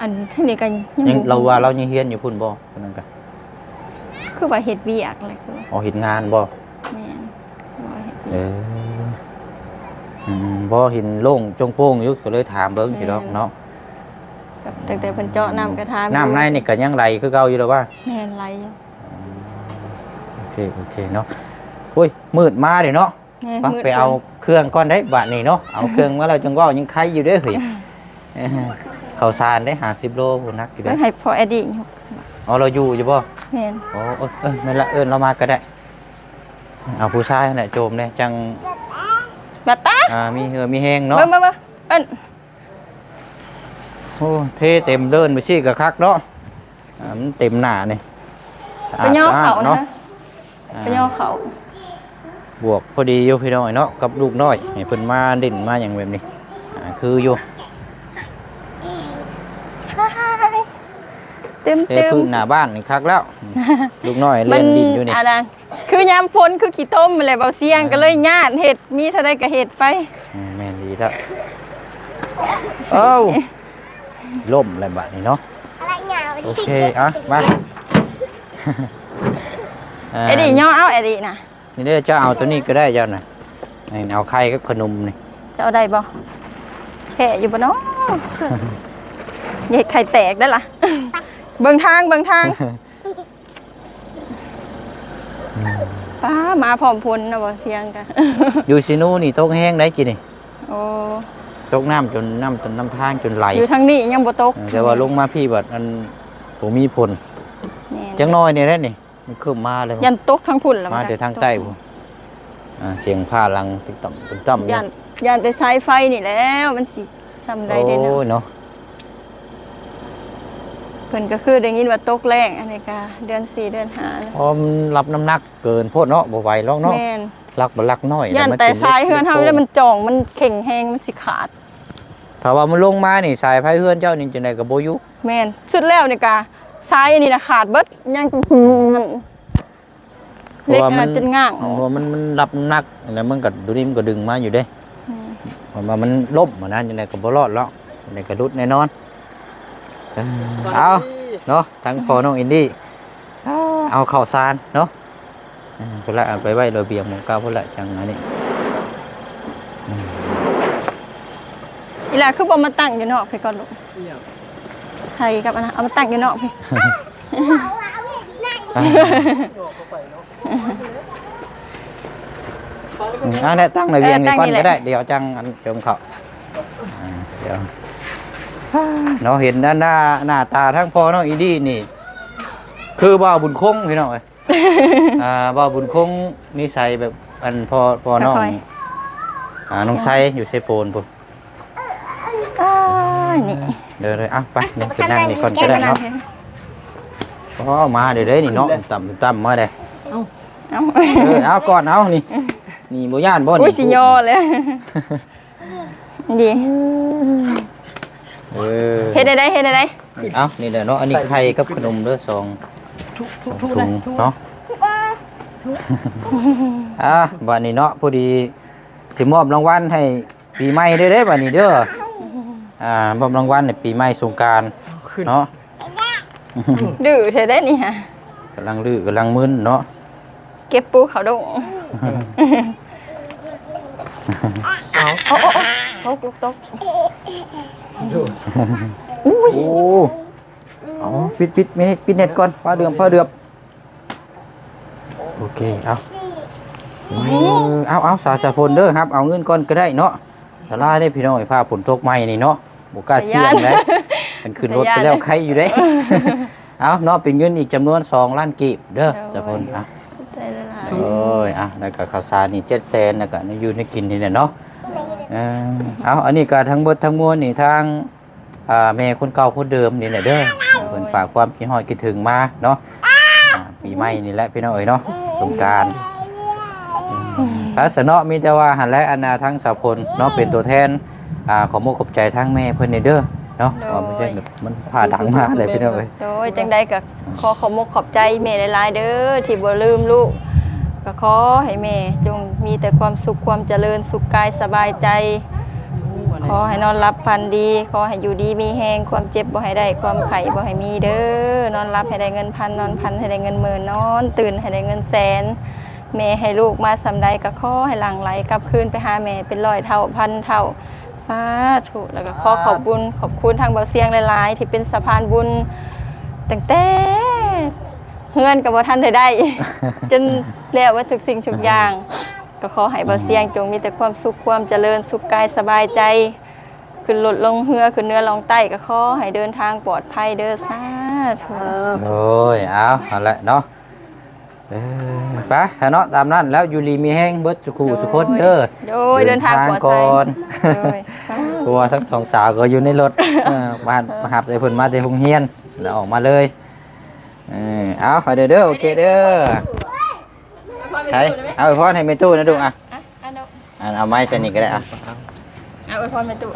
ອັນທາງນີ້ກໍຍັງ ຍັງ ບໍ່ ລາວວ່າລາວຍັງຮຽນຢູ່ພຸ້ນບໍ່? ອັນນັ້ນກະ ຄືວ່າເຮັດວຽກແຫຼະ ຄືວ່າ ອໍ ເຮັດງານບໍ່? ແມ່ນ ວ່າເຮັດວຽກ. ເອີ ອືມ ບໍ່ເຫັນໂລ່ງໂຈ່ງໂປ່ງຢູ່ ກໍເລີຍຖາມເບິ່ງ ແມ່ນ ຊິດອກເນາະ. ຕັ້ງແຕ່ເພິ່ນເຈາະນ້ຳກໍຖາມຢູ່. ນ້ຳໃນນີ້ກໍຍັງໄຫຼຄືເກົ່າຢູ່ແລ້ວວ່າ? ແມ່ນ ໄຫຼຢູ່. ອືມ ໂອເຄ ໂອເຄເນາະ. ໂອ້ຍ ມືດມາເດ້ເນາະ. ແມ່ນ ໄປ ມືດ ໄປເອົາເຄື່ອງກ່ອນໄດ໋ບາດນີ້ເນາະ. ເອົາເຄື່ອງມາແລ້ວຈັ່ງເວົ້າ ຍັງໄຄຢູ່ເດ້ເຮີ້ຍ. ເອີ ເຂົ້າສານເດ້ ຫ້າສິບໂລພຸ້ນ ໜັກຢູ່ເດ້. ເອີ ໃຫ້ພໍ່ແອດດີ້ຍົກ. ອໍ ລາວຢູ່ຢູ່ບໍ່? ແມ່ນ. ອໍ ເອີ ເອີ ແມ່ນລະ ເອີ້ນລາວມາກໍໄດ້. ເອົາຜູ້ຊາຍຫັ້ນແຫຼະໂຈມແດ່ ຈັ່ງ ແບບປະ ອ່າ ມີເຫື່ອມີແຮງເນາະ. ເບິ່ງ ເບິ່ງ ເບິ່ງ ເອີ້ນ. ໂອ້ ເທເຕັມເດີ່ນໄປຊີ້ກໍຄັກເນາະ. ອ່າ ມັນເຕັມໜ້ານີ້ ສະອາດ ໄປຍໍເຂົ້າ ສະອາດເນາະ. ອ່າ ໄປຍໍເຂົ້າ ບວກພໍດີຢູ່ພີ່ນ້ອງເນາະ ກັບລູກນ້ອຍ ໃຫ້ເພິ່ນມາຫຼິ້ນມາຫຍັງແບບນີ້ ອ່າ ຄືຢູ່. ເຕັມໆ ເທພື້ນໜ້າບ້ານນີ້ຄັກແລ້ວ. ລູກນ້ອຍເລ່ນດິນຢູ່ນີ້ ອັນນັ້ນ ຄືຍາມຝົນຄືຂີ້ຕົມແຫຼະ ເບົາຊຽງ ອ່າ ກໍເລີຍຍາດເຮັດ ມີເທົ່າໃດກໍເຮັດໄປ. ອືມ ແມ່ນດີແລ້ວ. ເອົ້າ ລົ້ມແລ້ວບາດນີ້ເນາະ. ໂອເຄ ອ່ະ ມາ ເອີ ເອັດດີ້ຍໍເອົາ ເອັດດີ້ນະ. ນີ້ເດີ ເຈົ້າເອົາໂຕນີ້ກໍໄດ້ເຈົ້ານະ. ນີ້ ເອົາໄຂ່ກັບຂະໜົມນີ້ ເຈົ້າເອົາໄດ້ບໍ່? ແພ້ຢູ່ບໍ່ເນາະ? ຢ່າເຮັດໄຂ່ແຕກເດີ້ລະ. ເບິ່ງທາງ ເບິ່ງທາງ. ອືມ ປ້າ ມາພ້ອມຝົນນະ ບໍ່ສຽງກະ. ຢູ່ຊິນູນີ້ຕົກແຮງໄດ໋ກີ້ນີ້. ໂອ້ ຕົກນ້ຳຈົນ ນ້ຳຈົນ ນ້ຳທາງຈົນໄຫຼ. ຢູ່ທາງນີ້ຍັງບໍ່ຕົກ ເອີ ແຕ່ວ່າລົງມາພີ້ບັດ ອັນ ບໍ່ມີຝົນ. ແມ່ນ ຈັກໜ້ອຍນີ້ແຫຼະນີ້ ມັນຄືມມາເລີຍ. ຢ້ານຕົກທາງພຸ້ນລະ ມາແຕ່ທາງໃຕ້ພຸ້ນ. ອ່າ ສຽງຟ້າຫຼັງຕິກຕ່ຳຕິກຕ່ຳ. ຢ້ານ ຢ້ານແຕ່ສາຍໄຟນີ້ແຫຼະ ມັນຊິ ສ່ຳໃດເດເນາະ. ໂອ້ຍເນາະ ເພິ່ນກໍຄືໄດ້ຍິນວ່າຕົກແລ້ງ ອັນນີ້ກະເດືອນສີ່ເດືອນຫ້າແລ້ວ. ອໍ ມັນຮັບນ້ຳໜັກເກີນໂພດເນາະ ບໍ່ໄຫວຫຼອກເນາະ. ແມ່ນ ຫຼັກບໍ່ຫຼັກນ້ອຍ ຢ້ານແຕ່ສາຍເຮືອນເຮົານີ້ແຫຼະ ມັນຈ່ອງ ມັນເຄັ່ງແຮງ ມັນຊິຂາດ. ຖ້າວ່າມັນລົງມານີ້ ສາຍໄຟເຮືອນເຈົ້ານີ້ຈັ່ງໃດກໍບໍ່ຢູ່. ແມ່ນ ສຸດແລ້ວນີ້ກະສາຍອັນນີ້ນະຂາດເບິດ ຍັງ ເພາະວ່າມັນ ເຫຼັກອັນນັ້ນຈົນງາງອອກ ເພາະວ່າມັນ ມັນຮັບນ້ຳໜັກ ແລ້ວມັນກໍ ໂຕນີ້ມັນກໍດຶງມາຢູ່ເດ້. ອືມ ເພາະວ່າມັນລົ້ມຫັ້ນນະ ຈັ່ງໃດກໍບໍ່ລອດແລ້ວ ຈັ່ງໃດກໍຫຼຸດແນ່ນອນ. ເອີ ເອົາເນາະ ທາງພໍ່ນ້ອງອິນດີ້ ເອົາເຂົ້າສານເນາະ ເອີ ພຸ້ນລະ ເອົາໄປໄວ້ລະບຽງໝ່ອງເກົ່າພຸ້ນລະ ຈັ່ງອັນນີ້. ອືມ ອີ່ຫຼ້າຄືບໍ່ມາຕັ້ງຢູ່ນອກພີ້ກ່ອນລູກ? ອີ່ຫຍັງ? ໄຂ່ກັບອັນນັ້ນ ເອົາມາຕັ້ງຢູ່ນອກພີ້. ອ່າ ເອົາແຫຼະ ຕັ້ງລະບຽງນີ້ກ່ອນກໍໄດ້ ເອີ ຕັ້ງນີ້ແຫຼະ ດຽວຈັ່ງອັນຈົມເຂົ້າ. ອ່າ ດຽວ ເນາະ ເຫັນໜ້າ ໜ້າ ໜ້າຕາທັງພໍ່ນ້ອງອິນດີ້ນີ້ ຄືບ່າວບຸນຄົງພີ່ນ້ອງເອີຍ. ອ່າ ບ່າວບຸນຄົງນິໄສແບບ ອັນ ພໍ່ ພໍ່ນ້ອງ ອ່າ ນ້ອງໄຊຢູ່ເຊໂປນພຸ້ນ. ອ້າຍ ນີ້ ເດີໆ ເອົາໄປ ເດີໄປນັ່ງນີ້ກ່ອນກໍໄດ້ເນາະ. ອໍ ມາເດີເດ້ນີ້ເນາະ ຕ່ຳໆ ມາເດ້. ເອົາ ເອົາ ເອີ ເອົາກ່ອນ ເອົານີ້ ນີ້ບໍ່ຢ້ານບໍ່ນີ້? ໂອ້ຍ ຊິຍໍແລ້ວ. ດີ ເອີ ເຮັດໄດ້ ເຮັດໄດ້. ເອົາ ນີ້ແຫຼະເນາະ ອັນນີ້ໄຂ່ກັບຂະໜົມເດີ ສອງ ທຸ ທຸ ທຸ ສອງ ທຸ ເນາະ. ອ່າ ບາດນີ້ເນາະ ພໍດີຊິມອບລາງວັນໃຫ້ ປີໃໝ່ເດີ ເດີ ບາດນີ້ເດີ. ອ່າ ມອບລາງວັນໃນປີໃໝ່ສົງການເນາະ. ດື້ແທ້ເດ້ນີ້ຫະ ກຳລັງດື້ກຳລັງມຶນເນາະ. ເກັບປູເຂົ້າດົງ. ເອົາ ໂອ້ ໂອ້ ໂອ້ ຕົກລູກຕົກ. ອຸ້ຍ ໂອ້ ເອົາ ປິດ ປິດ ປິດເນັດກ່ອນ ຟ້າເດືອມ ຟ້າເດືອມ. ໂອເຄ ເອົາ ເອົາ ເອົາ ສາ ສາພົນເດີ ຮັບເອົາເງິນກ່ອນກໍໄດ້ເນາະ. ສາລາເດ້ພີ່ນ້ອງ ຟ້າຝົນຕົກໃໝ່ນີ້ເນາະ ບໍ່ກ້າສ່ຽງເດ້. ຄັນຂຶ້ນລົດໄປແລ້ວໄຄຢູ່ເດ້. ເອົາເນາະ ເປັນເງິນອີກຈຳນວນສອງລ້ານກີບເດີ ສາພົນ. ອ່ະ ຂອບໃຈຫຼາຍໆ. ໂອ້ຍ ອ່ະ ແລ້ວກໍເຂົ້າສານນີ້ເຈັດແສນ ແລ້ວກໍແນວຢູ່ແນວກິນນີ້ແຫຼະເນາະ. ເອີ ເອົາ ອັນນີ້ກໍທັງໝົດທັງມວນນີ້ ທາງ ອ່າ ແມ່ຄົນເກົ່າຄົນເດີມນີ້ແຫຼະເດີ ເພິ່ນຝາກຄວາມຄິດຮອດຄິດເຖິງມາເນາະ ອ່າ ປີໃໝ່ນີ້ແຫຼະພີ່ນ້ອງເອີຍເນາະ ສົງການ ອືມ ແລ້ວຊະເນາະ ມີແຕ່ວ່າຫັ້ນແຫຼະ ອັນນ່າ ທາງສາວພົນເນາະ ເປັນຕົວແທນ ອ່າ ຂໍມຸກຂອບໃຈທາງແມ່ເພິ່ນແດ່ເດີເນາະ ໂດຍ ວ່າບໍ່ເຊັ່ນມັນພາດັງມາແຫຼະພີ່ນ້ອງເອີຍ ໂດຍ ຈັ່ງໃດກໍ ຂໍຂອບມຸກຂອບໃຈແມ່ຫຼາຍໆເດີ ທີ່ບໍ່ລືມລູກ ກໍຂໍໃຫ້ແມ່ຈົ່ງມີແຕ່ຄວາມສຸກຄວາມຈະເລີນ ສຸກກາຍສະບາຍໃຈ ຂໍໃຫ້ນອນຫຼັບຝັນດີ ຂໍໃຫ້ຢູ່ດີມີແຮງ ຄວາມເຈັບບໍ່ໃຫ້ໄດ້ ຄວາມໄຂ້ບໍ່ໃຫ້ມີເດີ ນອນຫຼັບໃຫ້ໄດ້ເງິນພັນ ນອນຝັນໃຫ້ໄດ້ເງິນໝື່ນ ນອນຕື່ນໃຫ້ໄດ້ເງິນແສນ ແມ່ໃຫ້ລູກມາສ່ຳໃດ ກໍຂໍໃຫ້ຫຼັ່ງໄຫຼກັບຄືນໄປຫາແມ່ເປັນຮ້ອຍເທົ່າພັນເທົ່າ ສາທຸ ແລ້ວກໍຂໍຂອບບຸນຂອບຄຸນທາງເບົາຊຽງຫຼາຍໆ ທີ່ເປັນສະພານບຸນ ຕັ້ງແຕ່ເຮືອນກໍບໍ່ທັນໄດ້ໄດ້ ຈົນແລ້ວເບິດທຸກສິ່ງທຸກຢ່າງ ກໍຂໍໃຫ້ເບົາຊຽງຈົ່ງມີແຕ່ຄວາມສຸກຄວາມຈະເລີນ ສຸກກາຍສະບາຍໃຈ ຂຶ້ນລົດລົງເຮືອ ຂຶ້ນເໜືອລ່ອງໃຕ້ ກໍຂໍໃຫ້ເດີນທາງປອດໄພເດີ ສາທຸ ໂອ້ຍ ເອົາ ຫັ້ນແຫຼະເນາະ ເອີ ໄປຊະເນາະ ຕາມນັ້ນແລ້ວ ຢູ່ດີມີແຮງເບິດສູ່ຄູ່ສູ່ຄົນເດີ ໂດຍ ເດີນທາງປອດໄພ ເດີນທາງກ່ອນ ໂດຍ ເພາະວ່າທັງສອງສາວກໍຢູ່ໃນລົດ ເອີ ມາ ມາຮັບໃຫ້ເພິ່ນມາແຕ່ໂຮງຮຽນ ແລ້ວອອກມາເລີຍ ເອີ ເອົາ ໄປເດີ ເດີ ໂອເຄເດີ ໃສ ເອົາອວຍພອນໃຫ້ແມ່ຕູ້ນະລູກ ອ່ະ ອ່ະ ອ່ະ ເອົາໄມ້ໃສ່ນີ້ກໍໄດ້ ອ່ະ ອ່ະ ອວຍພອນແມ່ຕູ້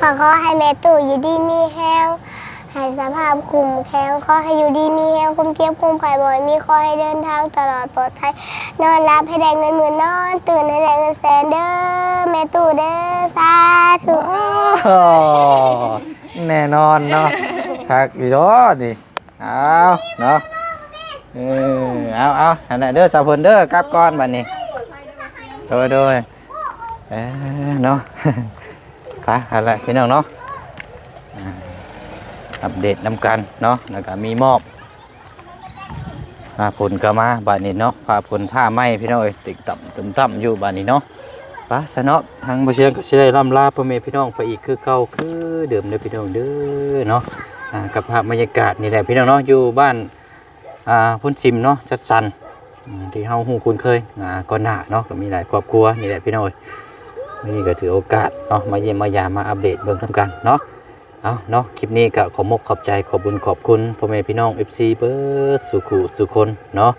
ຂໍ ຂໍໃຫ້ແມ່ຕູ້ຢູ່ດີມີແຮງ ໃຫ້ສະພາບເຂັ້ມແຂງ ຂໍໃຫ້ຢູ່ດີມີແຮງ ຄວາມເຈັບຄວາມໄຂ້ບໍ່ໃຫ້ມີ ຂໍໃຫ້ເດີນທາງຕະຫຼອດປອດໄພ ນອນຫຼັບໃຫ້ໄດ້ເງິນໝື່ນ ນອນຕື່ນໃຫ້ໄດ້ເງິນແສນເດີ ແມ່ຕູ້ເດີ ສາທຸ ໂອ້ ແນ່ນອນເນາະ ຄັກຢູ່ດອກນີ້ ເອົາເນາະ ເອີ ເອົາໆ ຫັ້ນແຫຼະເດີ ສາວເພິ່ນເດີ ກັບກ່ອນບັດນີ້ ໂດຍໆ ເອີເນາະ ໄປ ຫັ້ນແຫຼະພີ່ນ້ອງເນາະ ອ່າ ອັບເດດນຳກັນເນາະ ແລ້ວກໍມີມອບ ອ່າ ຝົນກໍມາບາດນີ້ເນາະ ຟ້າຝົນຟ້າໄໝ້ພີ່ນ້ອງເອີຍ ຕິ່ງຕ່ຳຕຶ່ມຕ່ຳຢູ່ບາດນີ້ເນາະ ໄປຊະເນາະ ທາງບໍ່ຊຽງກໍຊິໄດ້ລ່ຳລາພໍ່ແມ່ພີ່ນ້ອງໄປອີກຄືເກົ່າຄືເດີມເດີພີ່ນ້ອງເດີເນາະ ອ່າ ກັບພາບບັນຍາກາດນີ້ແຫຼະພີ່ນ້ອງເນາະ ຢູ່ບ້ານ ອ່າ ໂພນຊິມເນາະ ຈັດສັນ ອືມ ທີ່ເຮົາຮູ້ຄຸ້ນເຄີຍ ອ່າ ກ່ອນໜ້າເນາະ ກໍມີຫຼາຍຄອບຄົວນີ້ແຫຼະພີ່ນ້ອງເອີຍ ມື້ນີ້ກໍຖືໂອກາດເນາະ ມາຢ້ຽມມາຢາມ ມາອັບເດດເບິ່ງນຳກັນເນາະ ເອົາເນາະ ຄລິບນີ້ກໍຂໍມຸກຂອບໃຈ ຂອບບຸນຂອບຄຸນພໍ່ແມ່ພີ່ນ້ອງ ເອັຟຊີ ເບິດສູ່ຄູ່ສູ່ຄົນເນາະ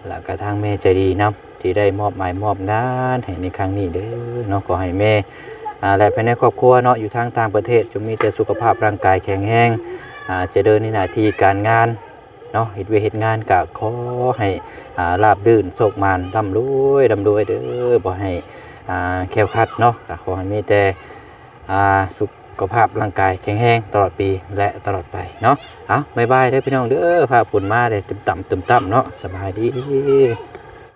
ແລ້ວກໍທາງແມ່ໃຈດີນຳ ທີ່ໄດ້ມອບໝາຍມອບງານໃຫ້ໃນຄັ້ງນີ້ເດີເນາະ ຂໍໃຫ້ແມ່ ອ່າ ແລະ ພາຍໃນຄອບຄົວເນາະ ຢູ່ທາງຕ່າງປະເທດ ຈົ່ງມີແຕ່ສຸຂະພາບຮ່າງກາຍແຂງແຮງ ອ່າ ຈະເລີນໃນໜ້າທີ່ການງານ ເນາະ ເຮັດວຽກເຮັດງານກະຂໍໃຫ້ ອ່າ ລາບລື່ນ ໂຊກໝານ ລ່ຳລວຍ ລ່ຳລວຍເດີ ບໍ່ໃຫ້ ອ່າ ແຄ້ວຄາດເນາະ ກະຂໍໃຫ້ມີແຕ່ ອ່າ ສຸຂະພາບຮ່າງກາຍແຂງແຮງຕະຫຼອດປີ ແລະ ຕະຫຼອດໄປເນາະ ເອົາ ບາຍບາຍເດີພີ່ນ້ອງເດີ ຟ້າຝົນມາເດີ ຕຶ່ມຕ່ຳຕຶ່ມຕ່ຳເນາະ ສະບາຍດີ.